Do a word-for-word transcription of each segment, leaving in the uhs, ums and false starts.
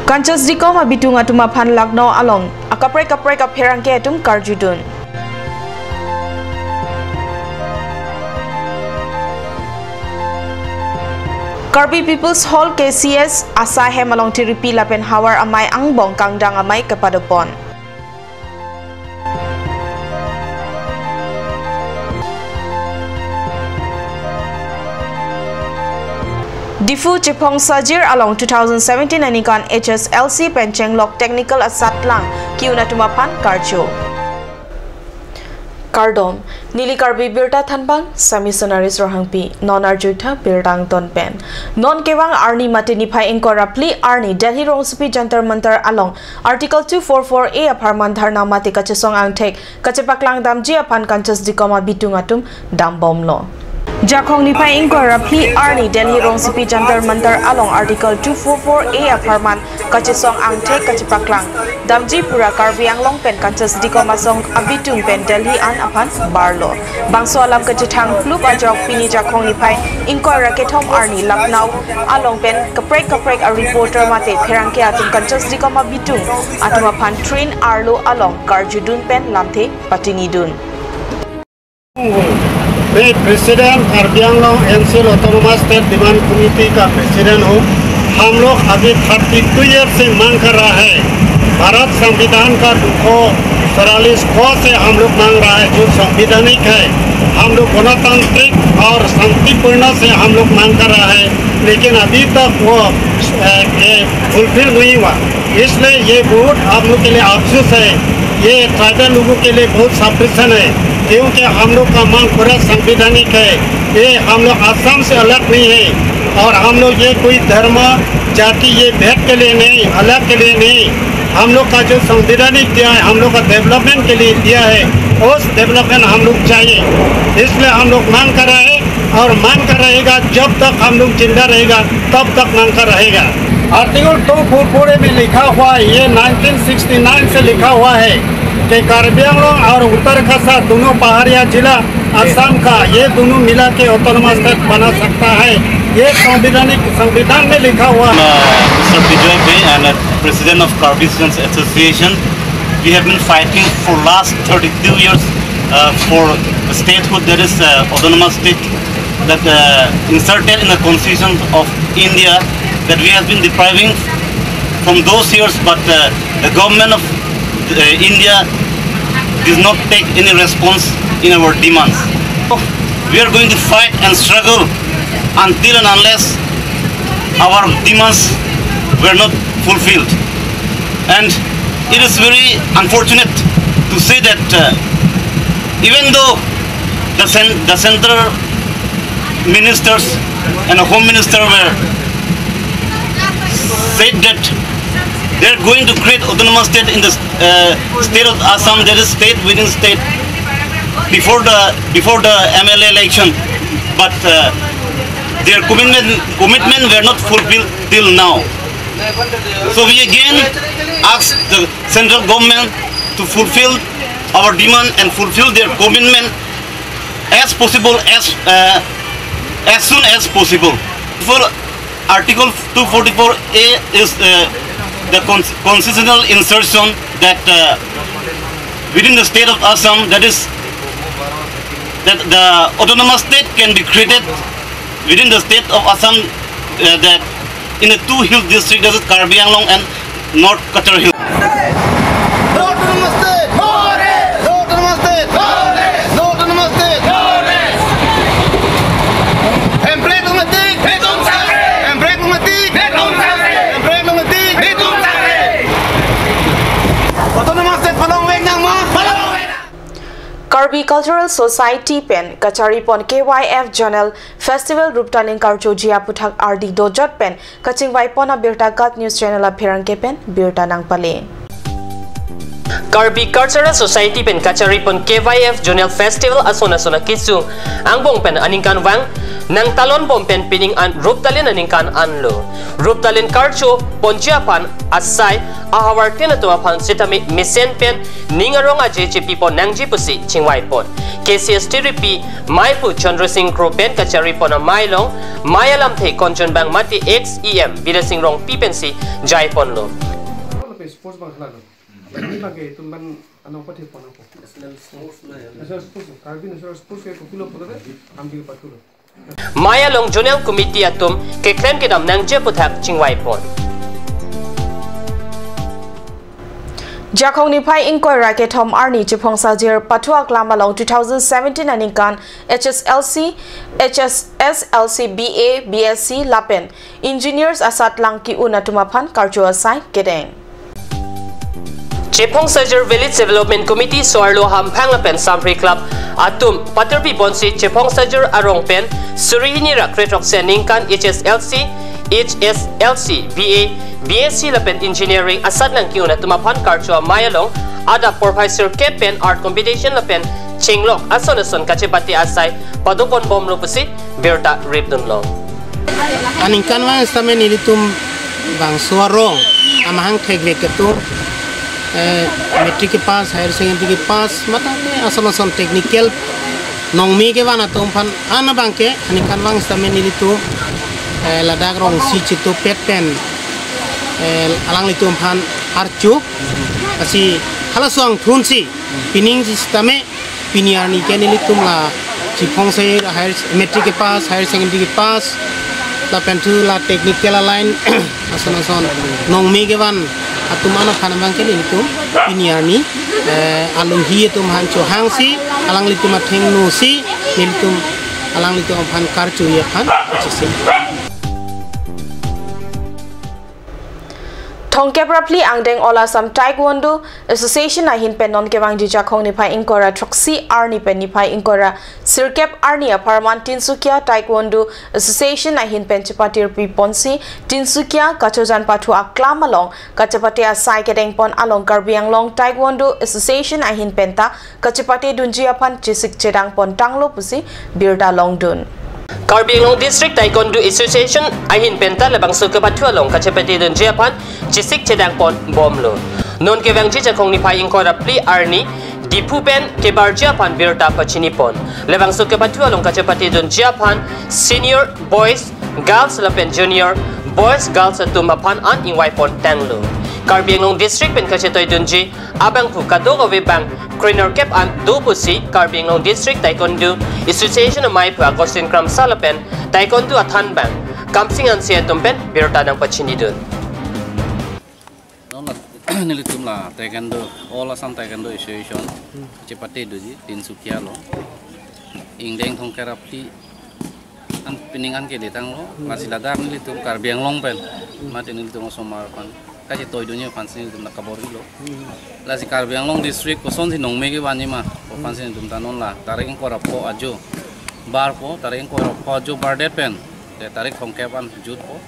Kanchas Dikom abitung atum aphan Lucknow along akaprek kaprek apherangke atum karjudun. Karbi People's Hall, K C S, Asa hem along tiripi lapen havar amei angbong kangdang amei kepadopon. Diphu Chephong Sajir along two thousand seventeen aningkan H S L C pen chenglok technical asatlang ki-un atum aphan karcho. Kardom, neli Karbi Birta thanbang, Sami Sonaris Ronghangpi, non arjuitha birta angton pen. Non kevang arni mate niphai ingkoi ra phli arni Delhi rongsopi Jantar Mantar along Article two four four A apharman dharna mate kachesong angthek kachepaklang damji aphan Kanchas Dikom abitung atum dambomlo. Jakhong niphai ingkoi ra phli arni Delhi rongsopi Jantar Mantar along Article two four four A apharman kachesong angthek kachepaklang damji pura Karbi Anglong pen Kanchas Dikom asong abitung pen Delhi an aphan barlo. Bangso alam kachethang plup ajok pini Jakhong niphai ingkoi ra kethom arni Lucknow along pen kaprek kaprek a reporter mate pherangke atum Kanchas Dikom abitung atum aphan train arlo along karjudun pen lamthe patinidun. मैं president Karbi Anglong NCL autonomous state demand committee का president हूँ। हम लोग अभी thirty two year से मांग कर रहा है। भारत संविधान का दो सौ चौवालीस क से हम लोग मांग रहा है, जो संवैधानिक है। हम लोग गणतांत्रिक और शांतिपूर्ण से हम लोग मांग कर रहा है, लेकिन अभी तक वो फुलफिल नहीं हुआ। इसलिए ये बहुत आप लोग के लिए अफसोस है, ये ट्राइबल लोगों के लिए बहुत सप्रेशन है, क्योंकि हम लोग का मांग पूरा संवैधानिक है। ये हम लोग असम से अलग नहीं है और हम लोग ये कोई धर्म, जाति, ये भेद के लिए नहीं, अलग के लिए नहीं। हम लोग का जो संवैधानिक दिया है, हम लोग का डेवलपमेंट के लिए दिया है, उस डेवलपमेंट हम लोग चाहिए। इसलिए हम लोग मांग कर रहे हैं और मांग कर रहेगा, जब तक हम लोग जिंदा रहेगा तब तक मांग कर रहेगा। आर्टिकल टू फोर फोर ए में लिखा हुआ है, ये नाइनटीन सिक्सटी नाइन से लिखा हुआ है कि कार्बी आंगलोंग और उत्तर काछार दोनों पहाड़िया जिला असम का, ये दोनों मिला के ऑटोनोमस स्टेट बना सकता है। ये संवैधानिक, संविधान में लिखा हुआ है। Uh, Mister Bijoy Bey, and uh, president of Karbi Students Association. We have been fighting for last thirty-two years uh, for statehood, that is uh, autonomous state, that uh, inserted in the constitution of India, that we have been depriving from those years, but uh, the government of uh, India did not take any response in our demands. We are going to fight and struggle until and unless our demands were not fulfilled. And it is very unfortunate to say that uh, even though the, cen- the central ministers and the home minister were said that they are going to create autonomous state in the uh, state of Assam, that is state within state, before the before the M L A election, but uh, their commitment commitment were not fulfilled till now. So we again ask the central government to fulfill our demand and fulfill their commitment as possible as uh, as soon as possible. For Article two forty-four A is uh, the cons- constitutional insertion that uh, within the state of Assam, that is that the autonomous state can be created within the state of Assam, uh, that in the two hill districts, that is Karbi Anglong and North Cachar Hills. No autonomous state! No autonomous state! No autonomous state! Hemprek automatic! Hemprek automatic! Hemprek automatic! Autonomous state palong vek nang ma? Palong vek nang! Karbi Cultural Society pen kacharipon K Y F Zonal Festival ruptaling karchoji aputhak ardi dojot pen kachingvaipon abirta KAT News Channel apherangke pen birta nangpale. Karbi Cultural Society pen kacharipon K Y F Zonal Festival ason ason akesung angbong pen aningkanvang Nangtalon bom pen pining an Ruptalin aningkan anlo. Ruptalin karcho ponji aphan asai ahavartin atum aphan sitame mesen pen ning arong aje chepipon nangji pusi chingvaipon. K C S T ripi maiphu Chandra Singh Kro pen kacharipon amei along mei alamthe konchonbang mate ex E M Bidya Sing Rongpi pensi jaiponlo. Sports bang khelalo. Ini bagi tumban anong pati pon ako. National sports na ya. National sports, Karbi national sports ke kukulo pon de, amdi patulo. Mei along Zonal Committee atum keklem kedam nangji aputhak chingvaipon. Jakhong niphai ingkoi ra kethom arni Chephongsajir pathu aklam along two thousand seventeen aningkan H S L C, H S S L C, B A, B S C lapen engineers asatlang ki-un atum aphan karcho asai kedeng. Chephongsajir Village Development Committee so-arlo hamphang lapen Samphri Club atum patirpi ponsi Chephongsajir arong pen suri hini ra kre-throksi aningkan H S L C, H S L C, B A, B S C lapen engineering asatlang ki-un atum aphan karcho amei along adap porphai sirkep pen art competition lapen chenglok ason ason kachepate asai padoponbomlo pusi birta ripdunlo. Aningkanvang sitame nelitum bangso arong amahang thekvek atum, eh, matric kepass, higher secondary kepass, mate ason ason technical nongme kevan atum aphan an abangke aningkanvang sitame nelitum, eh, ladak rongsi chitupet pen, eh, alanglitum aphan archuk asi halaso angthunsi pining sitame pini arni ke nelitum la Chephongsajir higher, matric kepass, higher secondary kepass, lapen thu la technical aline ason ason nongme kevan atum an aphan abangke nelitum pini arni, eh, alohi atum aphan chohangsi alanglitum athengno si nelitum alanglitum aphan karcho aphan kachisi. Thomkep ra phli angdeng All Assam Taekwondo Association ahin pen non kevangji Jakhong niphai ingkoi ra throksi arni pen niphai ingkoi ra sirkep arni apharman Tinsukia Taekwondo Association ahin pen chepatirpi ponsi Tinsukia kachojan pathu aklam along kachepate asai kedengpon along Karbi Anglong Taekwondo Association ahin penta kachepate dunji aphan chesik chedang pon tanglo pusi birta longdun. Karbi Anglong District Taekwondo Association ahin penta labangso kepathu along kachepate dunji aphan chesik chedang ponbomlo. Non kevangji Jakhong niphai ingkoi ra phli arni Diphu pen kebarji aphan birta pachini pon. Labangso kepathu along kachepate dunji aphan senior boys, girls lapen junior boys, girls atum aphan an ingvai pon tanglo. Karbi Anglong District pen kachetoi dunji abangphu kadokave bang krenerkep an do pusi Karbi Anglong District Taekwondo Association ameiphu Augustine Kramsa lapen Taekwondo athan bang Kamsing Hanse atum pen birta nangpachinidun. Non la nelitum la Taekwondo, All Assam Taekwondo Association chepate doji Tinsukia along. Ingdeng Thomkep ra phli an pining an kele tanglo, lasi ladak nelitum Karbi Anglong pen, mate nelitum osomar aphan kachetoi dunji aphansi nelitum la kabor-ilo. Lasi Karbi Anglong District kosonsi nongme kevanji ma aphansi nelitum ta non la tarik ingkoi ra pho ajo, barpo tarik ingkoi ra pho ajo bardet pen te tarik Thomkep an jutpo.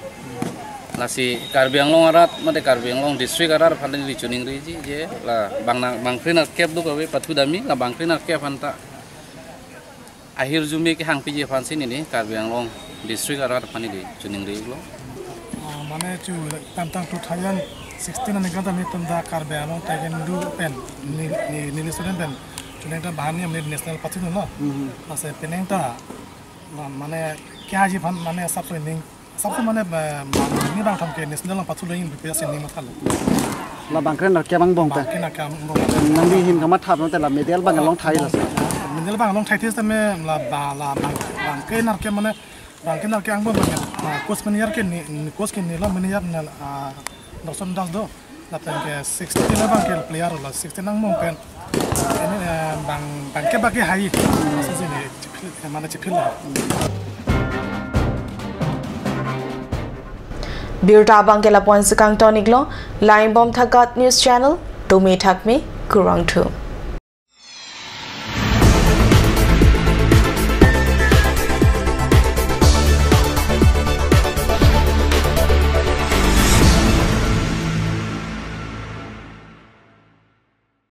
Lasi Karbi Anglong arat mate Karbi Anglong District arat aphan neli chiningriji je la bang nang bang krenerkep dokave pathudamji, la bang krenerkep aphan ta ahirjume kehangpiji aphansi neli Karbi Anglong District arat aphan neli chiningrilo. Ah, mane chu tamtang two thousand sixteen aningkan ta nelitum ta Karbi Anglong Taekwondo pen ni ni ni student pen chuneng ta bahani amni national pathu no. Masa peneng ta ma- mane kya ji aphan mane sabse ning sabse mane, eh, ma- ni bang tham ke national lang pathu lo in B P S ni mathalo. La bang krenerkep angbong ta. Bang krenerkep angbong. Nangli ahin kamatha no te la medal bang along thai la. Medal bang along thai this tame la ba la bang bang krenerkep mane bang krenerkep angbong bang, ah, coach manager ke ni ni coach ke ni la manager na, ah, Doctor Das do. Lapen ke sixteen abang ke player lo, sixteen angbong pen. Ini, eh, bang bang ke bagi hai. Masa sini chipil, eh, mana chipil lah. Birta abangke lapu-ansi kangton-iklo, Laimbom Thakat News Channel, Tumi Thakmi, Kurvangthu.